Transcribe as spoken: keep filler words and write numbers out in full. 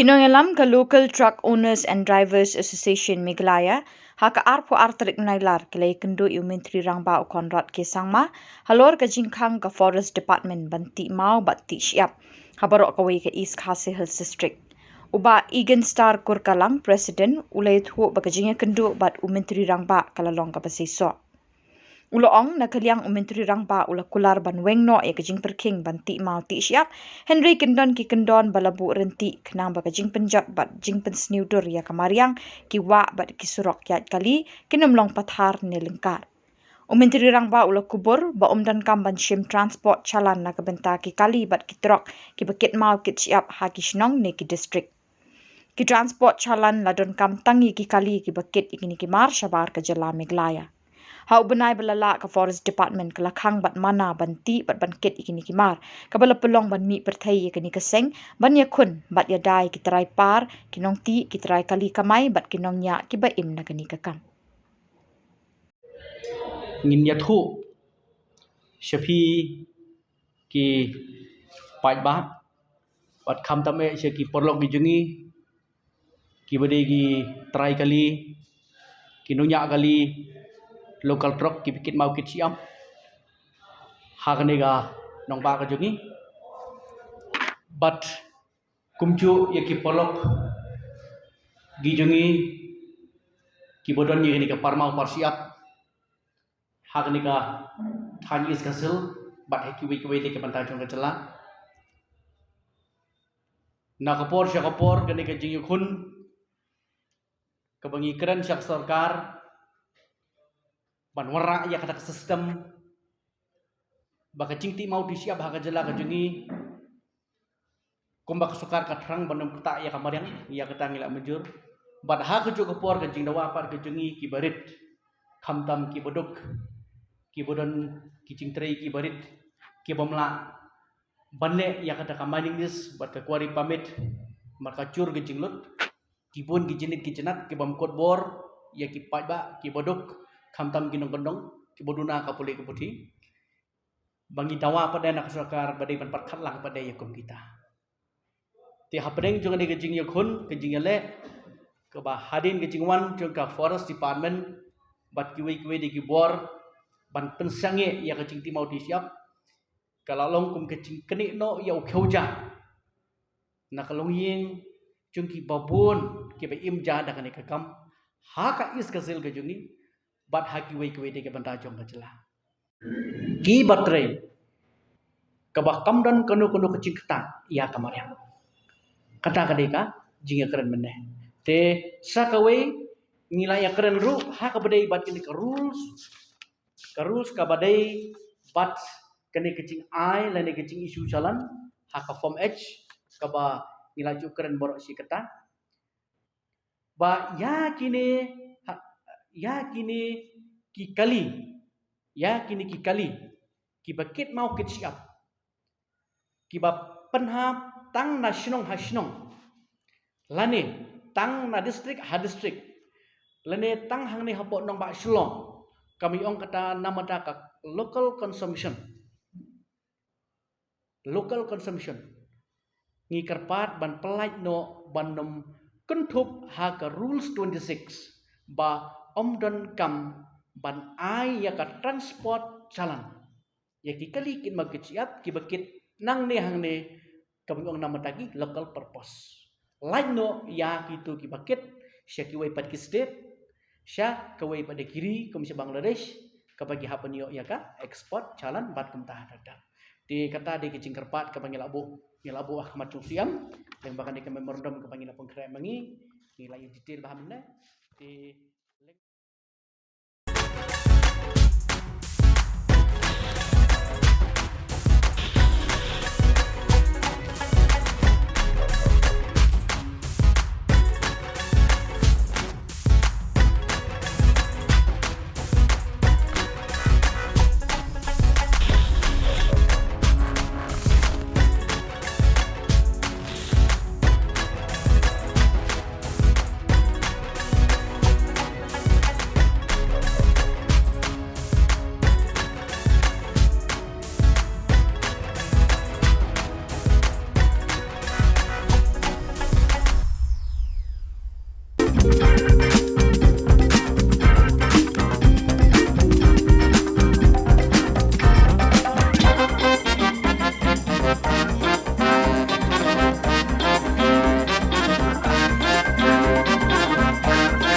Ki nongïalam ka Local Truck Owners and Drivers Association Meghalaya, ha ka arphew ar tarik Nailar, ki la ïakynduh ïa u Myntri Rangbah u Conrad K Sangma halor ka jingkhang ka Forest Department ban tih maw bad tih shyiap ha baroh kawei ka East Khasi Hills District. U Bah Egan Star Kurkalang, President, u la ïathuh ba ka jingïakynduh bad u Myntri Rangbah ka la long kaba seisoh. U la ong, na ka liang u Myntri Rangbah u la kular ban weng noh ïa ka jingpyrkhing ban tih maw tih shyiap, hynrei kyndon ki kyndon ba la buh ryntih khnang ba ka jingpynjot bad jingpynsniew dur ïa ka mariang, ki wah bad ki surok ïaid kali kin ym long pathar ne lyngkar. U Myntri Rangbah u la kubur ba ym donkam ban shim transport challan na ka bynta ki kali bad ki trok kiba kit maw kit shyiap ha ki shnong ne ki district. Ki transport challan la donkam tang ïa ki kali kiba kit ïa kine ki mar shabar ka jylla Meghalaya. Ha u bnai ba la lah, ka Forest Department ka la khang bad mana ban tih bad ban kit ïa kine ki mar, kaba la pynlong ban mih pyrthei ïa kane ka seng ban ïakhun bad ïada ïa ki trai par, ki nongtih, ki trai kali kamai bad ki nongñiah kiba im na kane ka kam. Ngin ïathuh sha phi ki paidbah bad khamtam eh sha ki paralok ki jong ngi, kiba dei ki trai kali, ki nongñiah kali, local truck, kiba kit maw kit shyiap ha kane ka nongbah ka jong ngi. Bad kumjuh ïa ki paralok ki jong ngi, kiba don ïa kane ka par maw par shyiap ha kane ka thaiñ East Khasi Hills bad ha kiwei kiwei de ki bynta jong ka jylla. Na ka por sha ka por, kane ka jingïakhun kaba ngi kren sha ka sorkar ban wanrah ïa kata ka system ba ka jingtih maw tih shyiap ha ka jylla ka jong ngi, kumba ka sorkar ka thrang ban ym ktah ïa ka mariang, ïa kata ngi la mynjur. Bad ha kajuh ka por, ka jingdawa pat ka jong ngi kiba rit, khamtam kiba duk, kiba don ki jingtrei kiba rit, kibym lah ban leh ïa kata ka mining lease bad ka quarry permit marka jur ka jinglut, ki bun ki jingit ki jingat kibym kut bor ïa ki paidbah kiba duk, khamtam ki nongkyndong kiba duna ka pule ka puthi. Ba ngi dawa pat de na ka sorkar ba dei ban pyrkhat lang pat de ïa kum kita. Te hapdeng jong kane ka jingïakhun, ka jingïaleh, kaba hadien ka jingwan jong ka Forest Department bad kiwei kiwei de ki bor ban pynsangeh ïa ka jingtih maw tih shyiap, ka la long kum ka jingknieh noh ïa u khiew ja na ka longïing jong kiba bun kiba im ja da kane ka kam ha ka East Khasi Hills ka jong ngi bad ha kiwei kiwei de ki bynta jong ka jylla. Kiba trei, kaba kam don kano kano ka jingktah ïa ka mariang. Kata ka dei ka jingïakren mynne. Te sa kawei, ngi la ïakren ruh ha kaba dei bad kine ka rules, ka rules kaba dei bad kane ka jingai lane ka jing-issue challan ha ka Form H, kaba ngi la ju kren baroh shi katta. Ba ïa kine, ha, ïa kine ki kali, ïa kine ki kali kiba kit maw kit shyiap, kiba pynhap tang na shnong ha shnong, lane tang na district ha district, lane tang hangne hapoh nongbah Shillong, kam ïong kata namar ka local consumption. Local consumption. Ngi kyrpad ban pyllait noh ban ym kynthup ha ka Rules twenty-six ba ym donkam ban ai ïa ka transport challan ïa ki kali kit maw kit shyiap kiba kit nangne hangne, kaba ngi ong namar ki local purpose. Lait noh ïa kito kiba kit sha kiwei pat ki state, sha kawei pat de ki ri kum sha Bangladesh, kaba ki hap ban ïoh ïa ka export challan bad kumta ha khadar. Te kata de ki jingkyrpad kaba ngi la buh, ngi la buh ha khmat jong u Syiem, lem bad kane ka memorandum kaba ngi la pynkhreh ma ngi, ngi la ïa detail bha mynne. Te